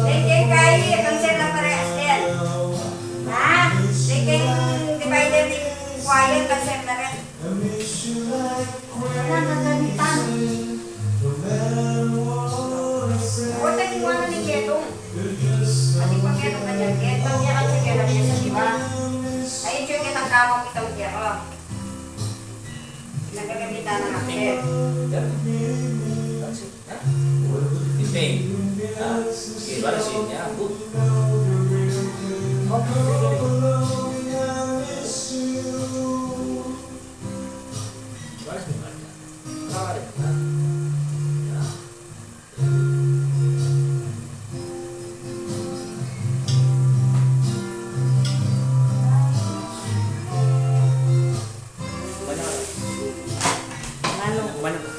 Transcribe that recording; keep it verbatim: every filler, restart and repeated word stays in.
Deng keng kai, kanser na parehas din. Ha? Deng keng divider ning kuwaya, kanser na rin. Wala, gagamitan. Wala, iwanan ni Ketong. Ating pang Ketong kanyan, Ketong, ya, kasi kaya na rin sa diwa. Ayun, yung kitang kamang kitang diwa. Nagagamitan ng akse. Ipin. Ha? Sige, para sa inyo. Para sa inyo. Manok.